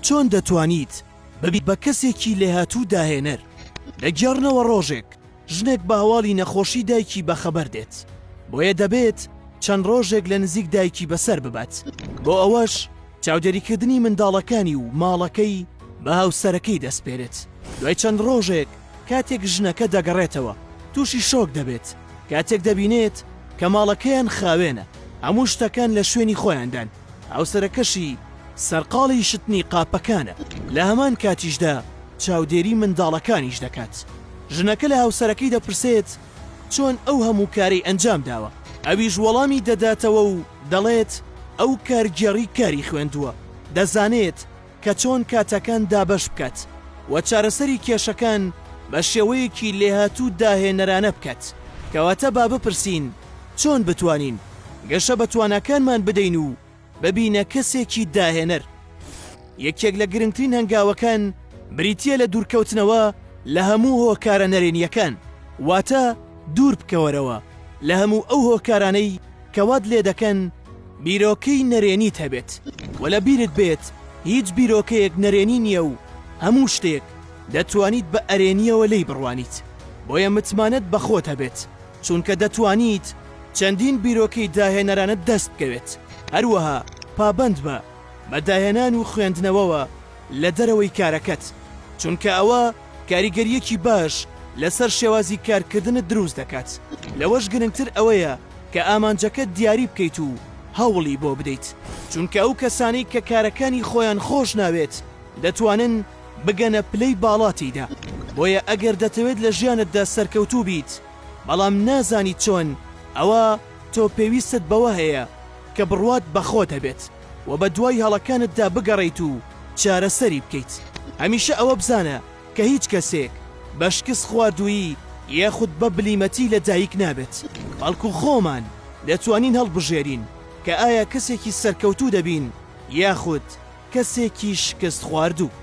چۆن دەتوانیت ببیت بە کەسێکی لێهاتوو داهێنەر؟ دەگێڕنەوە ڕۆژێک ژنێک بە هەواڵی نەخۆشی دایکی بەخەبەر دێت، بۆیە دەبێت چەند ڕۆژێک لە نزیک دایکی بەسەر ببات، بۆ ئەوەش چاودێریکردنی منداڵەکانی و ماڵەکەی بە هاوسەرەکەی دەسپێرێت. دوای چەند ڕۆژێک کاتێک ژنەکە دەگەڕێتەوە تووشی شۆک دەبێت کاتێک دەبینێت کە ماڵەکەیان خاوێنە، هەموو شتەکان لە شوێنی خۆیاندان، هاوسەرەکەشی سەرقاڵی شتنی قاپەکانە، لە هەمان کاتیشدا چاودێری منداڵەکانیش دەکات. ژنەکە لە هاوسەرەکەی دەپرسێت چۆن ئەو هەموو کارەی ئەنجام داوە؟ ئەویش وەڵامی دەداتەوە و دەڵێت ئەو کارگێڕی کاری خوێندووە، دەزانێت کە چۆن کاتەکان دابەش بکات و چارەسەری کێشەکان بە شێوەیەکی لێهاتوو داهێنەرانە بکات. کەواتە با بپرسین چۆن بتوانین گەشە بە تواناکانمان بدەین و ببینە کەسێکی داهێنەر؟ یەکێک لە گرنگترین هەنگاوەکان بریتییە لە دوورکەوتنەوە لە هەموو هۆکارە نەرێنییەکان، واتە دوور بکەوەرەوە لە هەموو ئەو هۆکارانەی کە وات لێدەکەن بیرۆکەی نەرێنیت هەبێت و لە بیرت بێت هیچ بیرۆکەیەک نەرێنی نییە و هەموو شتێک دەتوانیت بە ئەرێنییەوە لێی بڕوانیت، بۆیە متمانەت بە خۆت هەبێت چونکە دەتوانیت چەندین بیرۆکەی داهێنەرانەت دەست بکەوێت، هەروەها پابەند بە بە داهێنان و خوێندنەوەوە لە دەرەوەی کارەکەت، چونکە ئەوە کاریگەرییەکی باش لەسەر شێوازی کارکردنت دروست دەکات، لەوەش گرنگتر ئەوەیە کە ئامانجەکەت دیاری بکەیت و هەوڵی بۆ بدەیت، چونکە ئەو کەسانەی کە کارەکانی خۆیان خۆش ناوێت دەتوانن بگەنە پلەی باڵا تێیدا، بۆیە ئەگەر دەتەوێت لە ژیانتدا سەرکەوتوو بیت بەڵام نازانیت چۆن، ئەوا تۆ پێویستت بەوە هەیە کە بڕوات بە خۆت هەبێت و بەدوای هەڵەکانتدا بگەڕێیت و چارەسەری بکەیت. هەمیشە ئەوە بزانە کە هیچ کەسێک بە شکست خواردوویی یاخود بە بلیمەتی لە دایک نابێت، بەڵکو خۆمان دەتوانین هەڵبژێرین کە ئایا کەسێکی سەرکەوتوو دەبین یاخود کەسێکی شکست خواردوو.